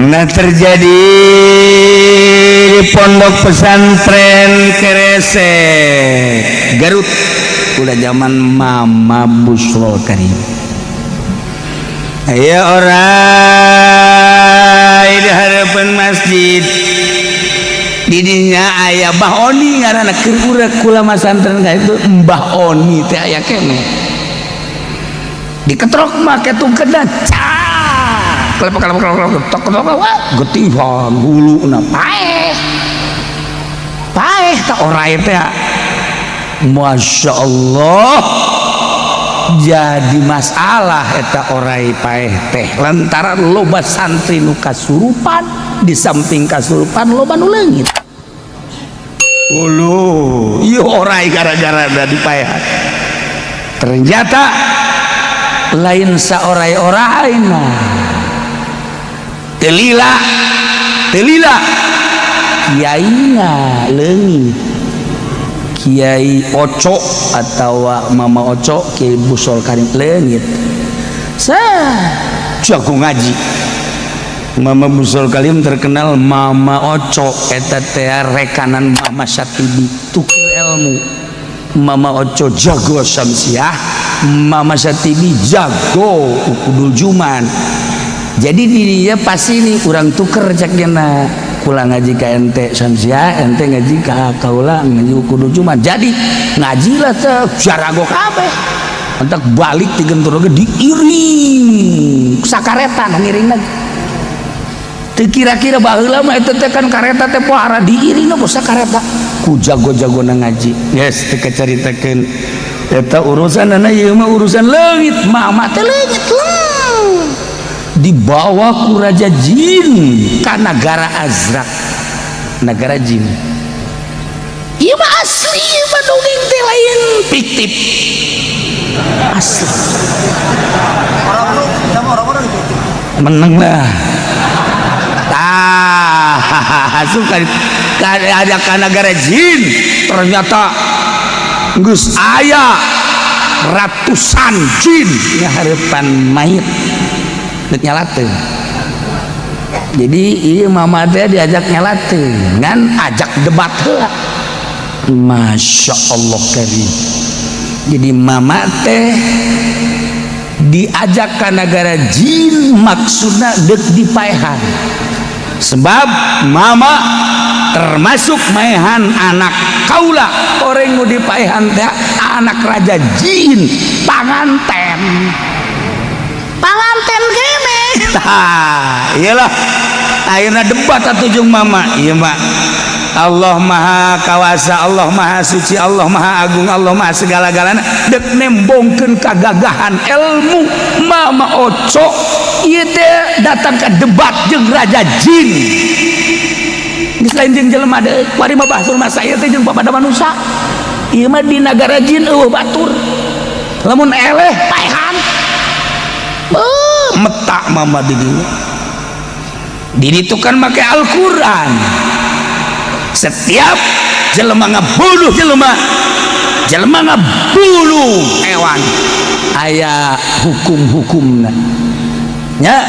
Pernah terjadi di pondok pesantren Keresek, Garut, udah zaman Mama Busrol Karim. Aya oray di hadapan masjid, didinya aya Mbah Oni ngaranna. Keur urang kula masantren ka itu, Mbah Oni teh aya keneh. Diketrok make tungketna, cak kelep kelep kelep kelep, tok tok, wah, getihan huluna, paeh paeh tak oray teh. Masya Allah, jadi masalah eta oray paeh teh lantaran loba santri nu kasurupan. Di samping kasurupan, loba nu leungit ulu ieu oray gara-gara da dipaehan. Ternyata lain saoray-oray, nah, telila telila kiaina leungit. Kiai Oco atau Mama Oco, Kiai Busol Karim leungit. Sa jago ngaji Mama Busol Karim, terkenal Mama Oco eta teh rekanan Mama Syatibi, tuker ilmu. Mama Oco jago Syamsiah, Mama Syatibi jago Uqudul Juman. Jadi dirinya pasti ini urang tuker, cekna kula ngaji ka ente Syamsiah, ente ngaji ka kaula, ngaji Uqudul Juman. Jadi ngaji lah teh jarago kabeh. Entak balik ti Gentur ge diiring sakareta, ngiring lagi. Teu kira-kira baheula mah eta teh kan kareta teh pohara, diiring bos sakareta ku jago-jagona ngaji. Yes, teu kacaritakeun eta urusan anak ieu mah, urusan leungit. Mama teh leungit lah, dibawa ku raja jin ka nagara Azrak, negara jin. Ieu mah asli, ieu mah dongeng teh lain fiktif, asli. Orang-orang sama orang-orang itu. Menang lah. Ah, suka ada ka negara jin, ternyata geus aya ratusan jin ngahareupan mayit dek nyalateun. Jadi ieu mama teh diajak nyalateun, ngan ajak debat heula. Masya Allah karim. Jadi mama teh diajak ke negara jin, maksudna dek dipaehan, sebab mama termasuk maehan anak kaula. Orang nu dipaehan teh anak raja jin, panganten, panganten kene. Tah, iyalah, akhirnya debat atuh jeung mama. Iya mak, Allah Maha Kawasa, Allah Maha Suci, Allah Maha Agung, Allah Maha segala-galana. Dek nembongkeun kagagahan ilmu Mama Oco ieu teh datang ke debat jeung raja jin. Geus lain jeung jelema deui, kuari mah bahsul masa ieu teh jeung papada manusia. Ieu mah di nagara jin euweuh batur, lamun eleh paehan. Beuh, metak mama di dieu. Di ditu kan make Al-Qur'an. Setiap jelema ngabunuh jelema, jelema ngabunuh hewan, aya hukum-hukumna nya.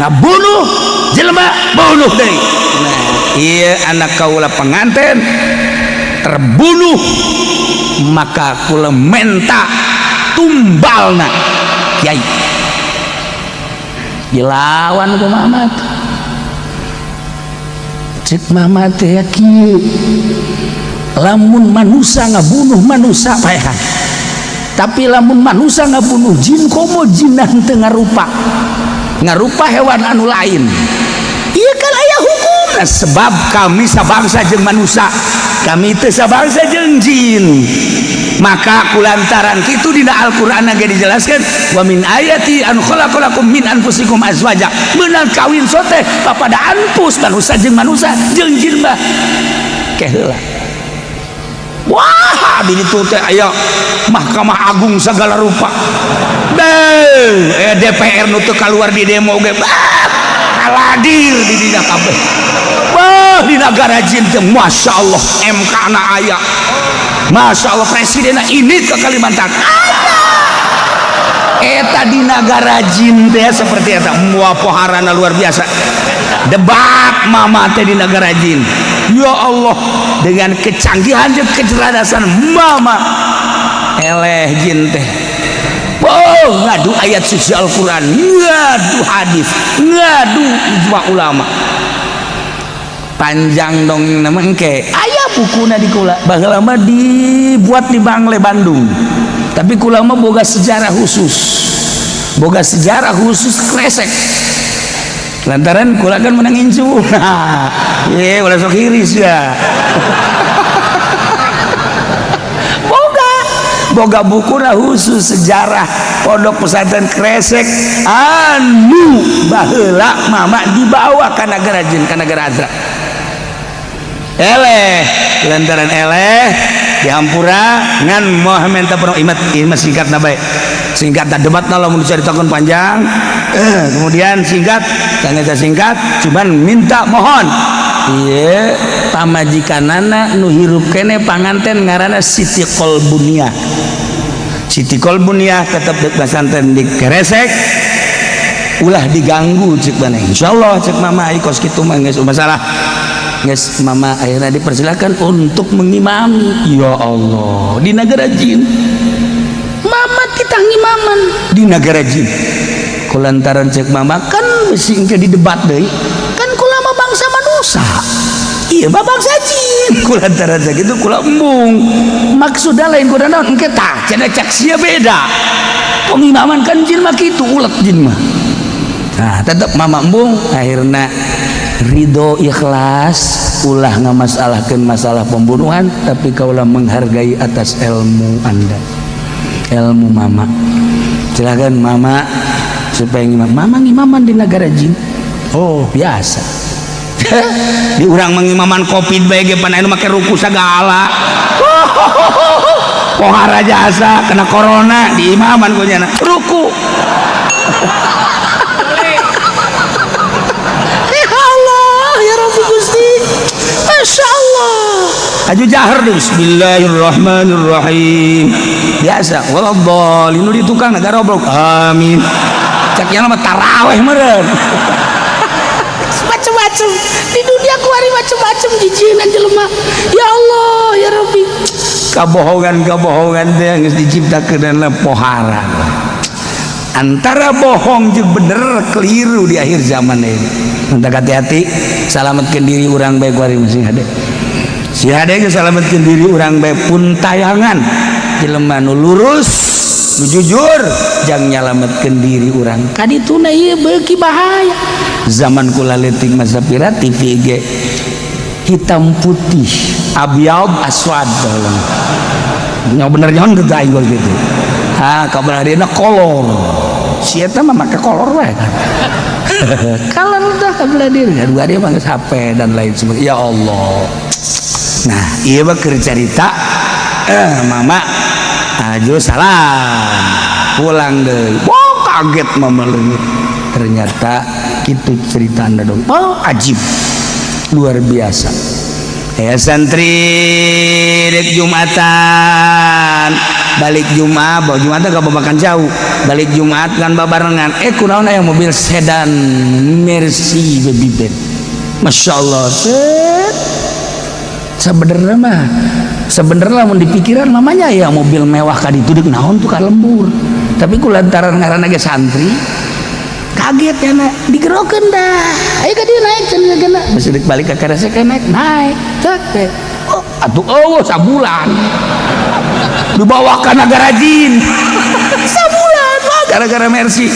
Ngabunuh jelema, bunuh deui. Nah, iya, anak kaula pengantin terbunuh, maka kula menta tumbalna kiai. Dilawan ku mama. Cek mama teh kieu, lamun manusia ngabunuh manusia paehan, tapi lamun manusia ngabunuh jin, komo jin teu ngarupa, ngarupa hewan anu lain, iya kan aya hukum. Nah, sebab kami sabangsa jeung manusia, kami teu sabangsa jeung jin. Maka kulantaran kitu dina Al-Qur'an ge dijelaskan, wa min ayati an khalaqalakum min anfusikum azwaja. Beunang kawin sote papada anfus, manusia jeung manusia, jeung jin mah ke heula. Wah, di ditu teh aya Mahkamah Agung segala rupa. Beuh, DPR nu teu kaluar di demo ge, bah, aladir di dina kabeh. Wah, di negara jin teh Masya Allah, MK na aya. Masya Allah, presiden ini ke Kalimantan. Eta di negara jin teh seperti eta, mua poharana luar biasa. Debat mama teh di negara jin. Ya Allah, dengan kecanggihan jeung kecerdasan mama eleh jin teh. Oh, ngadu ayat suci Al-Quran, ngadu hadis, ngadu ijma ulama. Panjang dong nama engke aya bukuna di kula. Baheula mah dibuat di Bangle Bandung, tapi kula mah boga sejarah khusus, boga sejarah khusus Kresek, lantaran kula kan menang incu. Nah, ye ulah sok hiris ya. Boga boga bukuna khusus sejarah Pondok Pesantren Kresek anu baheula mama dibawa ka nagara jin, ka nagara Azra. Eleh lantaran eleh dihampura ngan moh minta penuh imat imat singkat na bae, singkat tak debat na lamun diceritakeun panjang. Kemudian singkat sangat singkat, cuman minta mohon ieu pamajikanana nu hirup kene panganten ngaranna Siti Kolbunia. Siti Kolbunia tetep di pesantren di Kresek, ulah diganggu cek maneh. Insyaallah cek mama, ai kos kitu mah geus masalah geus. Mama akhirnya dipersilakan untuk mengimami. Ya Allah, di negara jin mama kita ngimaman di negara jin, kulantaran cek mama kan besi engke didebat deui kan, kula mah bangsa manusia, iya mah bangsa jin. Kulantaran cek itu kula embung, maksudnya lain kuda naon, engke tah cenah cek sia beda pengimaman kan jin mah kitu, ulet jin mah. Nah, tetep mama embung, akhirnya ridho ikhlas, ulah ngamasalahkeun masalah pembunuhan, tapi kaulah menghargai atas ilmu anda, ilmu mama. Silakan mama supaya ngimam. Mama ngimaman di negara jin. Oh, biasa di urang mengimaman Covid bae ge pan anu make ruku sagala. Pohara jasa kena corona di imaman ku nyana ruku. Ya Allah, ya Rabbi Gusti, Masya Allah. Aju jahar deh, bismillahirrahmanirrahim. Biasa, waladhdallin nu di tukang negara goblok. Amin. Cek yang mah taraweh meureun. Macem-macem di dunia kuari macem-macem jijinan jelema. Ya Allah, ya Rabbi. Kabohongan-kabohongan teh geus diciptakeun pohara. Antara bohong jeung bener keliru di akhir zaman ini. Untuk hati-hati, selamatkan diri orang baik kuari masih hade. Si hade ge selamatkan diri orang baik pun tayangan jelema nu lurus, nu jujur, jang nyalametkeun diri urang. Kadituna ieu beuki bahaya. Zaman kula leutik masa pira TV ge hitam putih, abyad aswad baheula. Nya bener nyaon teu aing gitu. Ha, kabar dina kolor. Si eta mah make kolor wae kan. Kolor dah kabelah diri. Dua dia mah geus HP dan lain sebagainya. Ya Allah. Nah, ieu mah keur carita mama aju salam pulang deui. Wah, kaget mama leungit. Ternyata itu cerita anda dong. Oh, ajib. Luar biasa. Ya santri rek Jumatan, balik Jumat, bawa Jumatan gak makan jauh, balik Jumat kan babarengan, kunaon aya mobil sedan Mercy baby Ben. Masya Allah, set. Sebenarnya mah, sebenarnya lamun dipikiran mamanya ya mobil mewah kaditu deuk naon tuh ka lembur, tapi ku lantaran ngaranna ge santri kaget ya nak digerokeun dah, ayo ka dieu naik cenah geuna geus rek balik ka Kresek naik naik cek teh. Oh, atuh eueuh sabulan dibawa ka nagara jin sabulan wah gara-gara Mercy.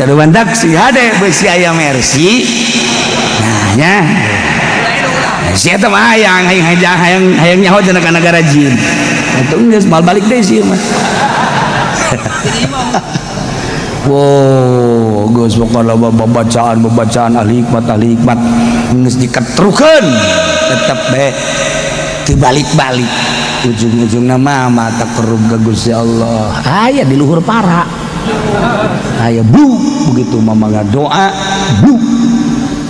Tadu mantak si hade beusi aya Mercy. Nah nya si eta mah hayang hayang hayang hayang hayang nyaho cenah ka nagara jin. Atuh geus mal balik deui sih mah. Wow, geus pokona bacaan bacaan ahli hikmat geus diketrukeun tetep bae teu balik-balik, ujung-ujungna mah mata kerub ka Gusti Allah. Aya di luhur para aya bu begitu mama ngadoa bu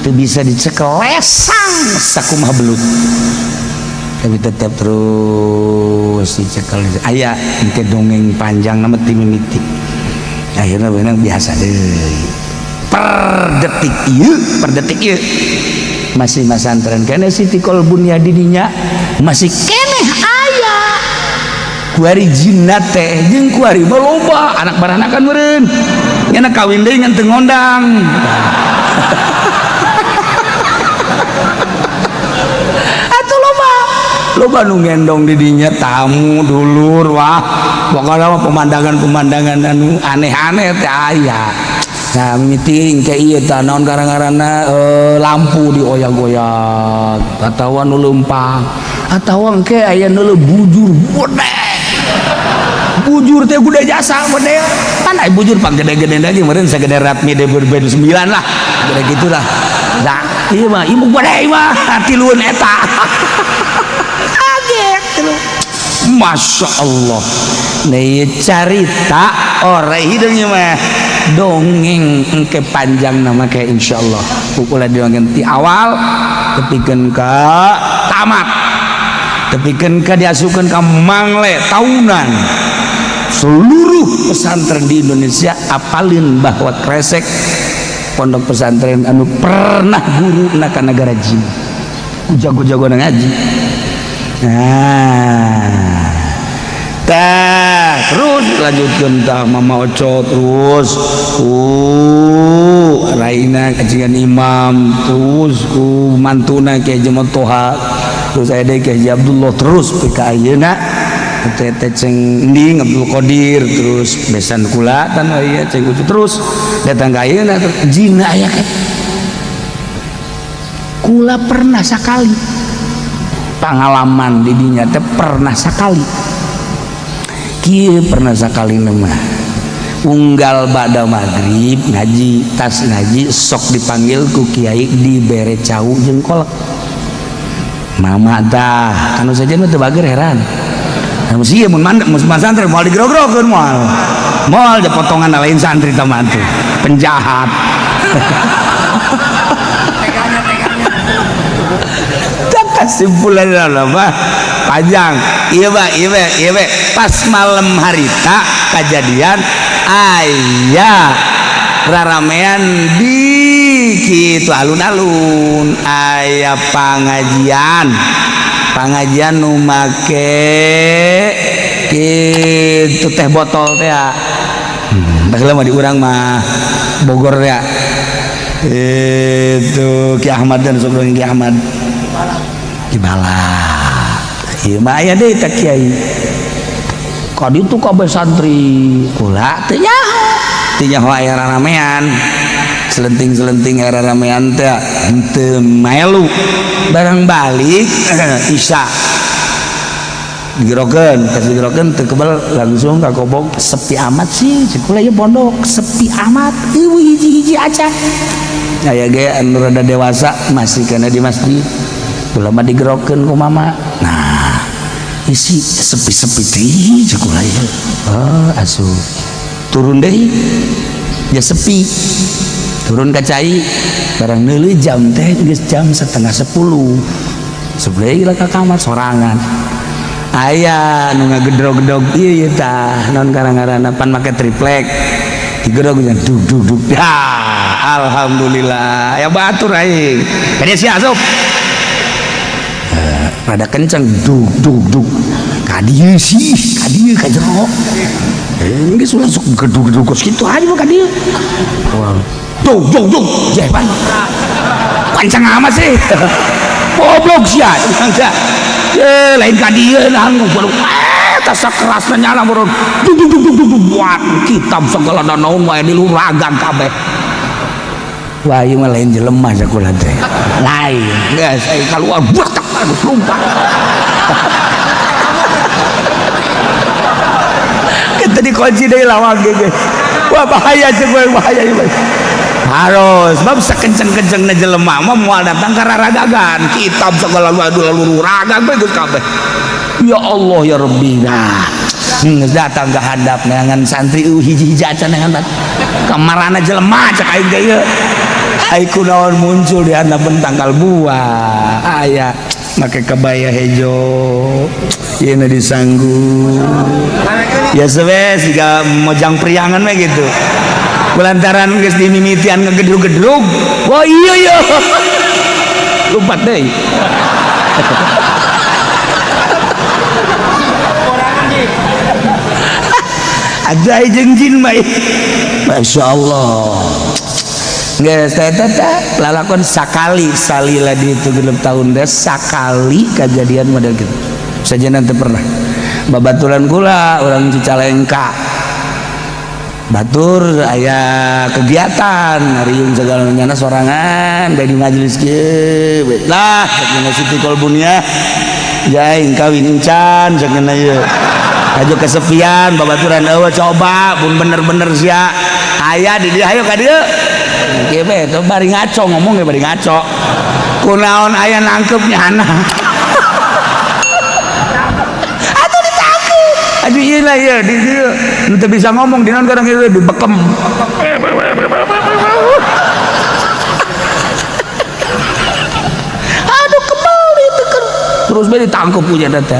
teu bisa dicekel lesang sakumaha belut, tapi tetap terus dicekel. Aya engke dongeng panjang nama ti mimiti akhirnya beunang biasa deui. Per detik ieu, per detik ieu masih masantren keneh Siti Kolbunya, didinya masih keneh aya kuari jinna teh, jeung kuari mah loba anak baranakan meureun nya, kawin deui ngan teu ngondang. Atuh loba loba nu ngendong didinya, tamu dulur. Wah, pokoknya mah pemandangan-pemandangan anu aneh-aneh teh aya. Nah, meeting kayak iya tah, naon karang-karana, lampu dioyak-oyak atawa nu leumpang atawa engke aya nu bujur gede, bujur teh gede jasa gede kan, aya bujur pang gede-gede lagi meureun sagede Ratmi D9 lah, gede gitulah. Nah, ieu mah ibu gede mah tiluan eta kaget. Masya Allah. Nih carita orang hidungnya mah dongeng engke panjang nama kayak insyaallah pukulan dongeng ti awal tepikeun ka tamat, tepikeun ka diasupkeun ka mangle tahunan. Seluruh pesantren di Indonesia apalin bahwa Kresek pondok pesantren anu pernah guru ka negara jin, jago-jago ngaji. Nah, tah terus lanjutkan tah Mama Oco, terus Raina kajian imam, terus ku mantuna Kiai Haji Toha, terus aya deui Kiai Haji Abdullah, terus pika ayeuna teh teh ceng Ending Abdul Qadir, terus besan kula tan aya ceng Ucu, terus datang ka ayeuna jina aya. Kula pernah sekali pengalaman didinya teh, pernah sekali kieu, pernah sekali mah unggal ba'da maghrib ngaji, tas ngaji sok dipanggil ku kiai, dibere cau jeung kolak. Mama tah anu saja mah teu bager, heran. Nah, mesti mun mandek mun santri moal digrogro-grokeun, moal moal ja potongan lain santri tah mah tuh penjahat. Teganya, teganya. Tak kesimpulan mah panjang. Iya, Pak, iya, Pak, iya, Pak. Pas malam harita kejadian aya raramean di kitu alun-alun, aya pengajian, pengajian nu make kitu teh botol teh ya. Baheula mah di urang mah Bogor ya itu Ki Ahmad dan sebelum Ki Ahmad Kibala. Ieu mah aya deui teh kiai ka ditu, kabeh santri. Kula teu nyaho, teu nyaho aya raramean selenting-selenting, aya raramean teh henteu maelu. Barang balik isya digerokeun, pas digerokeun teu kebel, langsung ka kobong. Sepi amat sih cek kula, ieu pondok sepi amat, eueuh hiji-hiji aja. Aya ge anu rada dewasa masih kena di masjid. Kula mah digerokeun ku mama. Nah, isi sepi-sepi teh cek kula ieu. Oh, asup turun deui ya sepi. Turun ka cai, barang neuleuh jam teh geus jam 9.30. Sebelah ka kamar sorangan, aya nu ngagedrog-gedrog ieu ieu tah, naon karang-ngaranna, pan make triplek, digedrog dug dug dug. Ya alhamdulillah ya, batur aing kadieu sia asup. Rada kenceng, dug dug dug, ka dieu sih, ka dieu ka jero. Geus langsung gedug-gedug kos kitu aja mah ka dieu. Dug dug dug, jeh pan kenceng amat sih, goblok sia. Eh, lain ka dieu nah, baru tas kerasna nyala baru dug dug dug dug dug, buat kitab segala naon wae diluragan kabeh. Wah, ieu mah lain jelema sakulah teh. Lain. Geus ai kaluar buat tak bagus lompat. Kita dikunci deui lawang ge. Wah, bahaya cek gue, bahaya ieu. Harus sebab sakenceng-kencengna jelema mah moal datang ka raragagan. Kitab segala lalu ragang bae geus kabeh. Ya Allah ya Rabbi. Nah, geus datang ke hadap neangan santri hiji-hiji acan neangan kamarana jelema cek aing teh ieu. Ai kunaon muncul di handapeun tangkal buah aya make kebaya hejo, ieu nu disanggu ya sebes siga mojang priangan mah gitu. Kulantaran geus dimimitian ngegedrug-gedrug. Wah iya iya. Lompat deui. Ajaib jeung jin mah. Masya Allah. Geus teh teh lalakon sakali salila di itu 6 tahun deh sakali kejadian model gitu. Saja nanti pernah. Babaturan kula orang Cicalengka. Batur aya kegiatan ngariung segala nyana sorangan dari majelis kieu. Lah cek Siti Kolbunia jaing kawin encan cek ieu. Ayo kesepian babaturan eueuh coba pun bener-bener sia aya di dieu ayo ka dieu. Kieu bae teh bari ngaco ngomong ge bari ngaco. Kunaon aya nangkep nyana. Atuh ditangkep. Aduh ieu lah ieu di dieu nu teu bisa ngomong di naon kadang ieu dibekem. Aduh kebal itu kan. Terus bae ditangkep punya teh.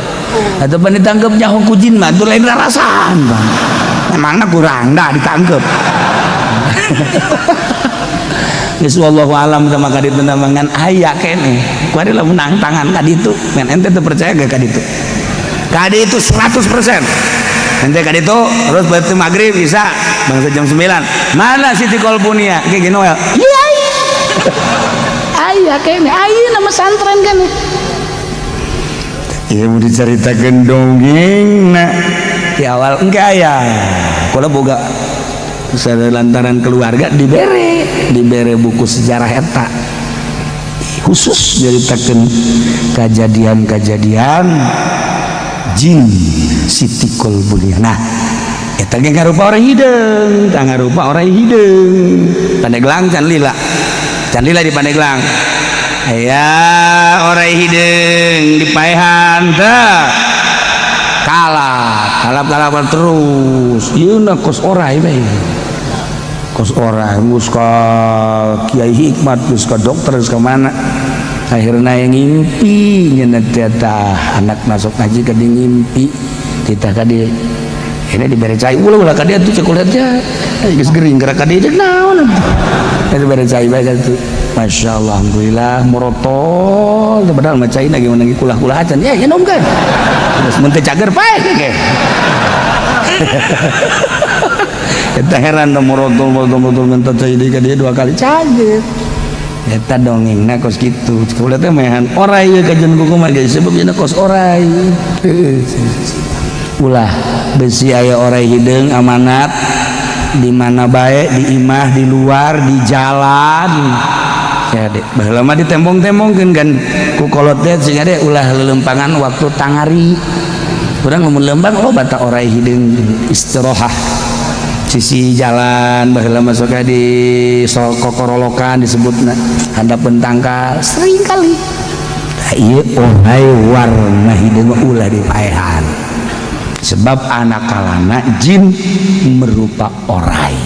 Atau pan ditangkep nyaho ku jin mah tuh lain rarasaan bang. Memangna kurang dah ditangkep. Geus wallahu alam sama ka ditu mangan aya keneh. Kuari lamun menang tangan ka ditu. Men ente teu percaya ge ka ditu. Ka ditu 100%. Ente ka ditu terus berarti maghrib bisa bangsa jam 9. Mana Siti Kolbunia? Kayak gini well. Iya. Aya keneh, aya nama santren keneh. Iya mau diceritakan dongeng nah di awal enggak ya kalau boga lantaran keluarga dibere buku sejarah eta khusus ceritakan kejadian-kejadian jin Siti Kolbunia. Nah eta ge ngarupa orang hideung, tah ngarupa orang hideung. Pandeglang can lila. Can lila di Pandeglang. Aya orang hideung di paehan teh. Kalap, kalap-kalapan terus. Ieu na kos orai bae. Kos orai geus ka Kiai Hikmat, geus ka dokter, geus ka mana. Akhirna yang ngimpi nyeuna teh tah anak masuk ngaji ka di ngimpi titah ka di ini dibere cai ulah ulah ka dia tuh cek kuliah teh geus gering gerak ka dieu naon atuh dibere cai bae tuh. Masya Allah, alhamdulillah morotol padahal mah cai lagi menangi kulah-kulah acan ya ya nom kan terus mun teu cager pae ge. Eta heran teh morotol morotol morotol minta cai deui ka dia 2 kali cager. Eta dongengna kos kitu kuliah teh mehan orai ieu kajian buku mah geus sebab cenah kos orai. Ulah besi aya orai hideung amanat di mana bae di imah di luar di jalan ya dek baheula mah ditembong-tembongkeun kan ku kolot teh sehingga dek ulah lelempangan waktu tangari urang lamun lembang oh bata orai hideung istirahat sisi jalan baheula mah sok di kokorolokan disebutna handapeun tangkal sering kali tah ieu orai warna hideung ulah dipaehan sebab anak kalana jin merupa orai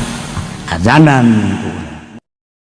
azanan.